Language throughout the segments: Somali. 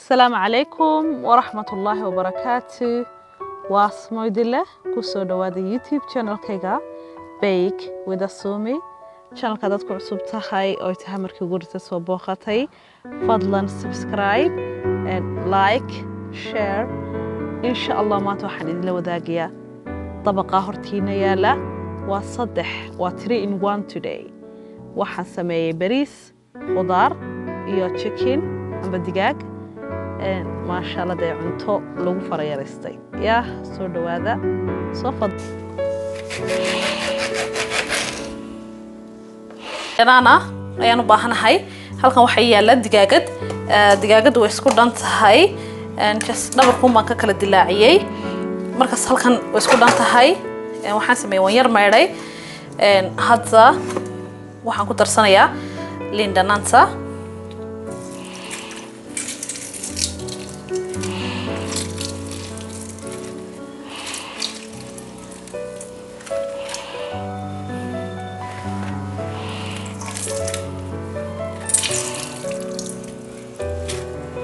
Asalaamu calaykum waraxmatullaahi wabarakaatu. Waa Smoydile, kusoo dhawaada YouTube channelkayga Bake with Asumi. Channelka dad ku cusub tahay oo tahay markii ugu horreysay soo booqatay, fadlan subscribe and like, share. Insha Allah maanta waxaan idinla wadaagayaa dabaqa hortiina yaala. Waa saddex, waa 3 in 1 today. Waxaan sameeyey bariis, khudaar iyo chicken amba digaag. Maasha Allah, dee cunto lagu farayaraystay. Yaa soo dhawaada, soo fad Dhanaana ayaan u baahanahay. Halkan waxaa yaala digaagad. Digaagaddu way isku dhan tahay, just dhabarkuun baan ka kala dilaaciyey. Markaas halkan way isku dhan tahay. Waxaan sameeyey waan yar maydhay. Hadda waxaan ku darsanayaa liin dhanaanta.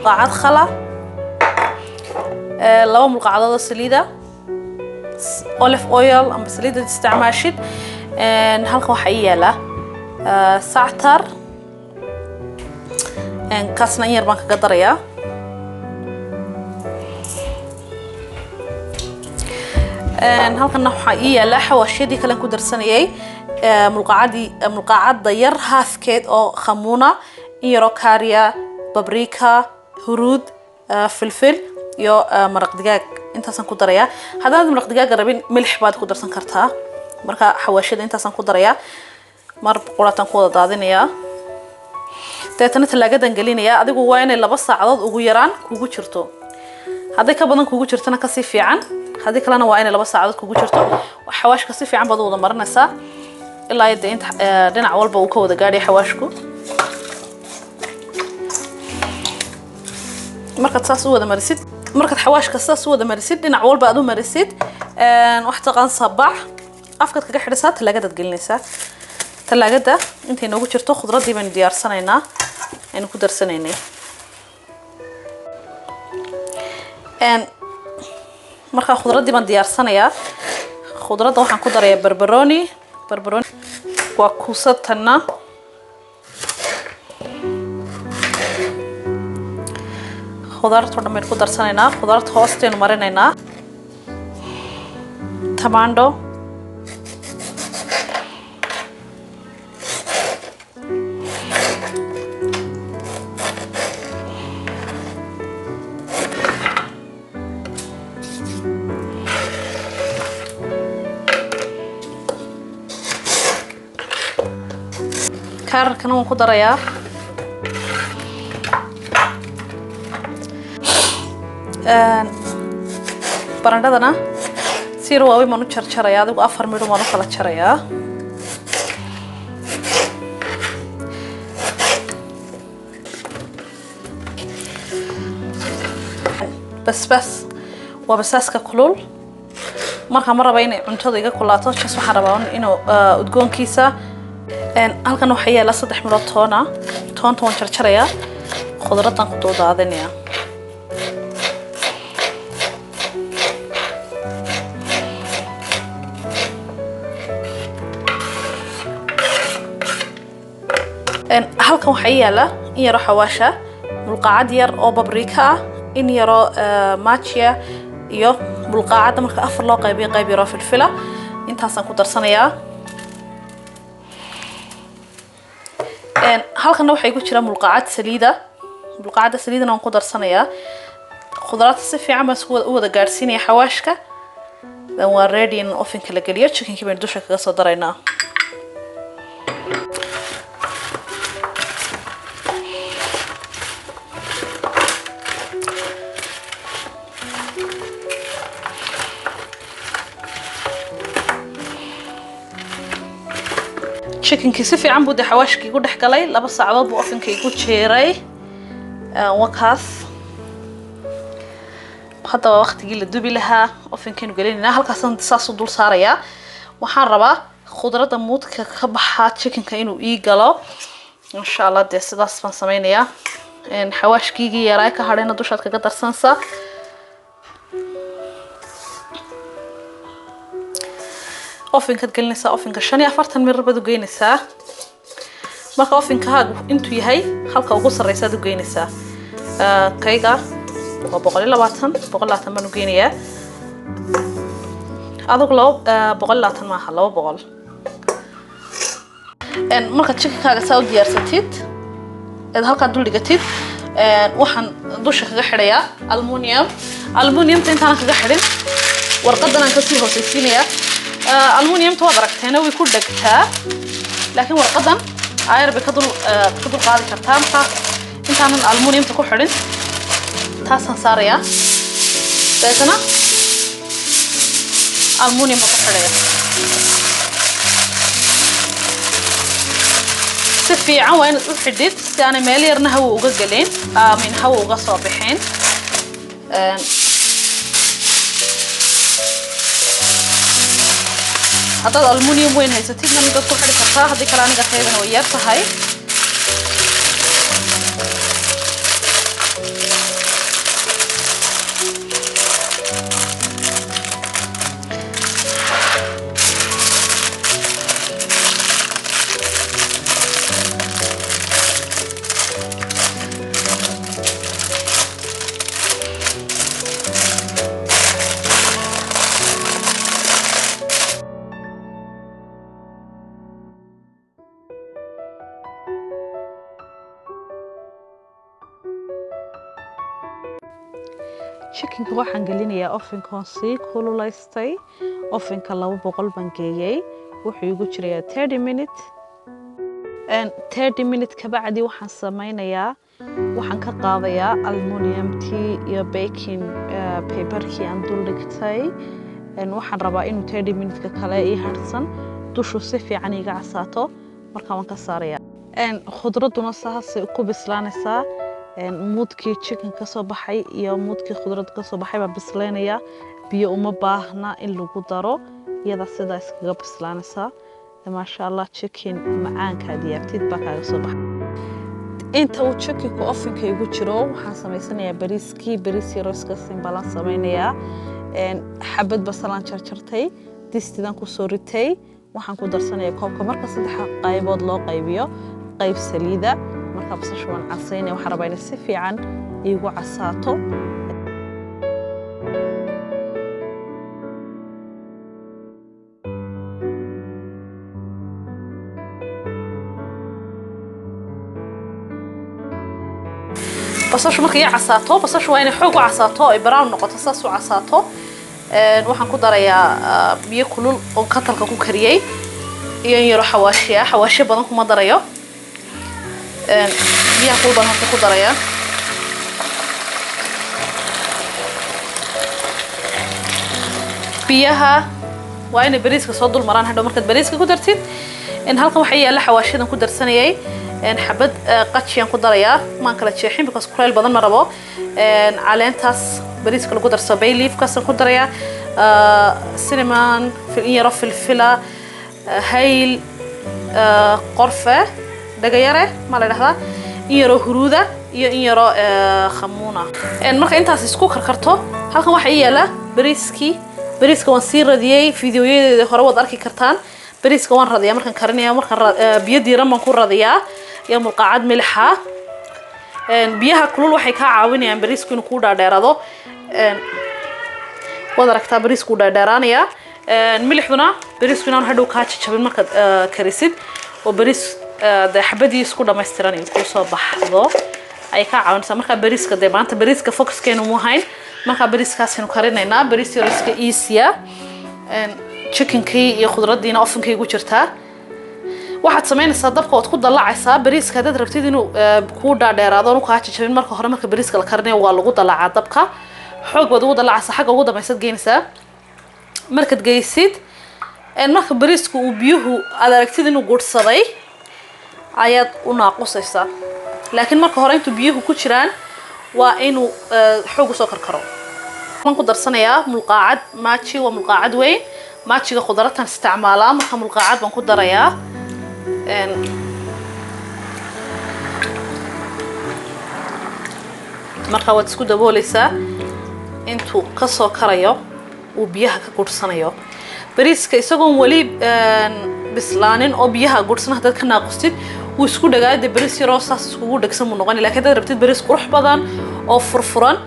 Qaacad khala, 2 mulqacadood oo saliida, olive oil amba saliida isticmaashid. Halkan waxaa ii yaala sactar, kaasna in yar baan kaga darayaa. Halkanna waxaa ii yaala xawaashyadii kalen ku darsanayay: mulqacadii, mulqacadda yar haafkeed oo khamuuna, in yaroo kaariya, paprika, huruud, filfil iyo maraq digaag. Intaasaan ku darayaa. Haddaad maraq digaaga rabin, milix baad ku darsan kartaa. Marka xawaashyada intaasaan ku darayaa, mar quraataan ku wada daadinayaa, deetana talaagadan gelinayaa. Adigu waa inay 2 saacadood ugu yaraan kugu jirto. Hadday ka badan kugu jirtona kasii fiican, haddii kalena waa inay 2 saacadood kugu jirto. Xawaashka si fiican baad u wada marinaysaa ilaa dee inta dhinac walba uu ka wada gaadhay xawaashku. Markaad saas u wada marisid, markaad xawaashka saas u wada marisid, dhinac walba aad u marisid, wax taqaan sabax afkaad kaga xidhisaa, talaagadaad gelinaysaa. Talaagada intay noogu jirto, khudraddii baynu diyaarsanaynaa aynu ku darsanaynay. Markaa khudraddii baan diyaarsanayaa. Khudradda waxaan ku darayaa barbaroni. Barbaroni waa kuusatanna. Khudaarta oo dhan baynu ku darsanaynaa. Khudaarta hoostaynu marinaynaa. Tamaandho, kaararkana waan ku darayaa. Barandhadana si yar waaweyn baan u jarjarayaa. Adigu 4 midho baan u kala jarayaa. Basbaas waa basaaska kulul. Marka ma raba inay cuntada iga kulaato, just waxaan rabaa inuu udgoonkiisa. Halkan waxaa yaala 3 midhood toona. Toonta waan jarjarayaa, khudraddan ku dul daadinayaa. Halkan waxaa yaala in yaroo xawaasha, mulqaacad yar oo paprika ah, in yaroo maajia iyo mulqaacadda marka 4 loo qaybiyo qayb yaroo filfila. Intaasaan ku darsanayaa. Halkanna waxaa igu jira mulqaacad saliida. Mulqaacadda saliidana waan ku darsanayaa. Khudraadta si fiican baan isku u wada gaadhsiinaya xawaashka. Then waa ready in ovenka la geliyo. Chickenkii baynu dusha kaga soo daraynaa. Chickenkii si fiican buu dee xawaashkii igu dhex galay. 2 saacadood buu ovenka igu jiray. Waa kaas. Hadda waa waqtigii la dubi lahaa. Ovenkaynu gelinaynaa. Halkaasaan saas u dul saarayaa. Waxaan rabaa khudradda muudka ka baxaa chickenka inuu ii galo, insha Allah. Dee sidaas baan sameynayaa. Xawaashkiigii yaraa ka hadhayna dushaad kaga darsanaysaa. Ovenkaad gelinaysaa, ovenka 45 mirir baad u geynaysaa. Marka ovenkaagu intuu yahay, halka ugu sarreysaad u geynaysaa. Kayga waa 120, 120 baan u geynayaa. Adigu 220 maaha, 200. Markaad chickenkaaga saa u diyaarsatid eed halkaa dul dhigatid, waxaan dusha kaga xidhayaa aluminium. Aluminiumta intaanan kaga xidhin, warqadan aan kasii hooseysiinayaa. Aluminiumta waad aragteena, way ku dhegtaa, laakiin warqadan ayar bay ka dul qaadi kartaa. Marka intaanan aluminiumta ku xidhin, taasaan saarayaa, dabeetana aluminiumka ku xidhaya. Si fiican waa inaad u xidhid, si aanay meel yarna hawa uga gelin amin hawa uga soo bixin. Haddaad aluminium weyn haysatidna midaad ku xidhi kartaa, haddii kale aniga taydana way yar tahay. Chickenka waxaan gelinayaa ovenkoon sii kululaystay. Ovenka 200 baan geeyey. Wuxuu igu jirayaa 30 minute. 30 minute kabacdi waxaan sameynayaa, waxaan ka qaadayaa aluminiumtii iyo baking paperkii aan dul dhigtay. Waxaan rabaa inuu 30 minuteka kale ii harsan dushu si fiican iiga casaato. Markaa waan ka saarayaa. Khudraduna saasay ku bislaanaysaa. Muudkii chicken ka soo baxay iyo muudkii khudradda ka soo baxay baa bislaynaya. Biyo uma baahna in lagu daro, iyada sidaa iskaga bislaanaysaa. Maasha Allah, chicken macaankaad yaabtid baa kaaga soo baxay. Inta uu chickenku ovenka igu jiro, waxaan samaysanayaa bariiskii. Bariis yaroo iska simbalaan samaynayaa. Xabad basalaan jarjartay, distidan kusoo ritay. Waxaan ku darsanayaa koobka marka saddex qaybood loo qaybiyo qayb saliida. Marka basasha waan casaynaya, waxaan rabaa inay si fiican iigu casaato. Basashu markay ii casaato, basashu waa inay xoog u casaato, ay brown noqoto, saas u casaato. Waxaan ku darayaa biyo kulul oo kettleka ku kariyey iyo in yaro xawaashiya. Xawaashiyo badan kuma darayo. Biyaha kulul baan horta ku darayaa. Biyaha waa inay bariiska soo dul maraan hadhow markaad bariiska ku dartid. In halkan waxaa yaalla xawaashiyadan ku darsanayay. Xabad qajiyaan ku darayaa, maan kala jeexin because kulayl badan ma rabo. Caleentaas bariiska lagu darso, bay leafkaasaan ku darayaa, cinnamon, in yaro filfila, hayl, qorfe dhagayare ma la dhahdaa, in yaroo huruuda iyo in yaroo khamuuna. Marka intaas isku karkarto, halkan waxaa ii yaala bariiskii. Bariiska waan sii radiyey, fiidiyoyadeeda hore waad arki kartaan. Bariiska waan radiyaa markaan karinaya. Markaan biyo diiran baan ku radiyaa iyo mulqaacad milixa. Biyaha kulul waxay kaa caawinayaan bariisku inuu kuu dhaadheerado. Waad aragtaa, bariisku dhaadheeraanaya. Milixduna bariisku inaan hadhow kaa jajabin markaad karisid, oo bariis dee xabadii isku dhammaystiran ay kuu soo baxdo, ayay kaa caawinaysaa. Markaa bariiska dee maanta bariiska focuskeenu mu hayn, markaa bariiskaasaynu karinaynaa, bariis yaro iska easy. Chickenkii iyo khudraddiina ovenkay ugu jirtaa. Waxaad samaynaysaa, dabka waad ku dallacaysaa bariiska haddaad rabtid inuu kuu dhaadheeraado oonu kaa jajabin. Marka hore marka bariiska la karinayo waa lagu dallacaa dabka, xoog baad ugu dallacaysaa, xagga ugu dambaysaad geynaysaa. Markaad geysid, marka bariisku uu biyuhu aad aragtid inuu gurhsaday, ayaad u naaqusaysaa. Laakiin marka hore intuu biyuhu ku jiraan waa inuu xoog usoo karkaro. Waan ku darsanayaa mulqaacad Maggi, waa mulqaacad weyn. Maggiga khudratan isticmaalaa, marka mulqaacad baan ku darayaa. Marka waad isku dabooleysaa intuu kasoo karayo, uu biyaha ka gurhsanayo bariiska, isagoon weli bislaanin oo biyaha gurhsan. Haddaad ka naaqustid, wuu isku dhagaa dee, bariis yaroo saas iskugu dhegsan buu noqonaya. Lakin haddaad rabtid bariis qurux badan oo furfuran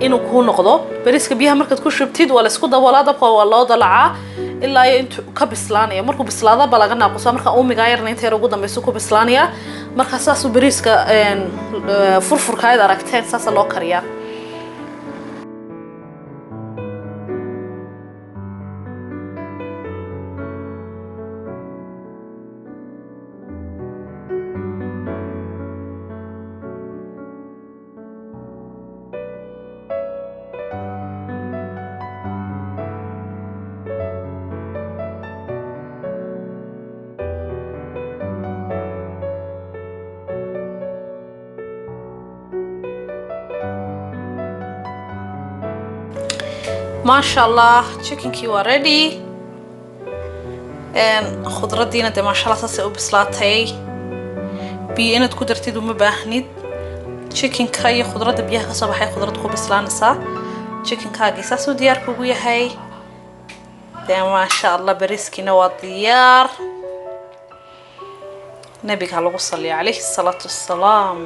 inuu kuu noqdo, bariiska biyaha markaad ku shubtid waa la isku daboolaa, dabka waa loo dalacaa ilaa iyo intuu ka bislaanayo. Markuu bislaado baa laga naaqusaa. Marka uumigaa yarna inta yar ugu dambeysu ku bislaanaya. Marka saasuu bariiska furfurka aad aragteen saasa loo kariyaa. Maasha Allah, chickenkii waa ready. Khudraddiina dee, maasha Allah, saasay u bislaatay. Biyo inaad ku dartid uma baahnid. Chickenka iyo khudradda biyaha kasoo baxay khudrad ku bislaanaysaa. Chickenkaagii saasuu diyaar kugu yahay dee, maasha Allah. Bariiskiina waa diyaar. Nabiga ha lagu saliyo, calayhi salaatu wassalaam.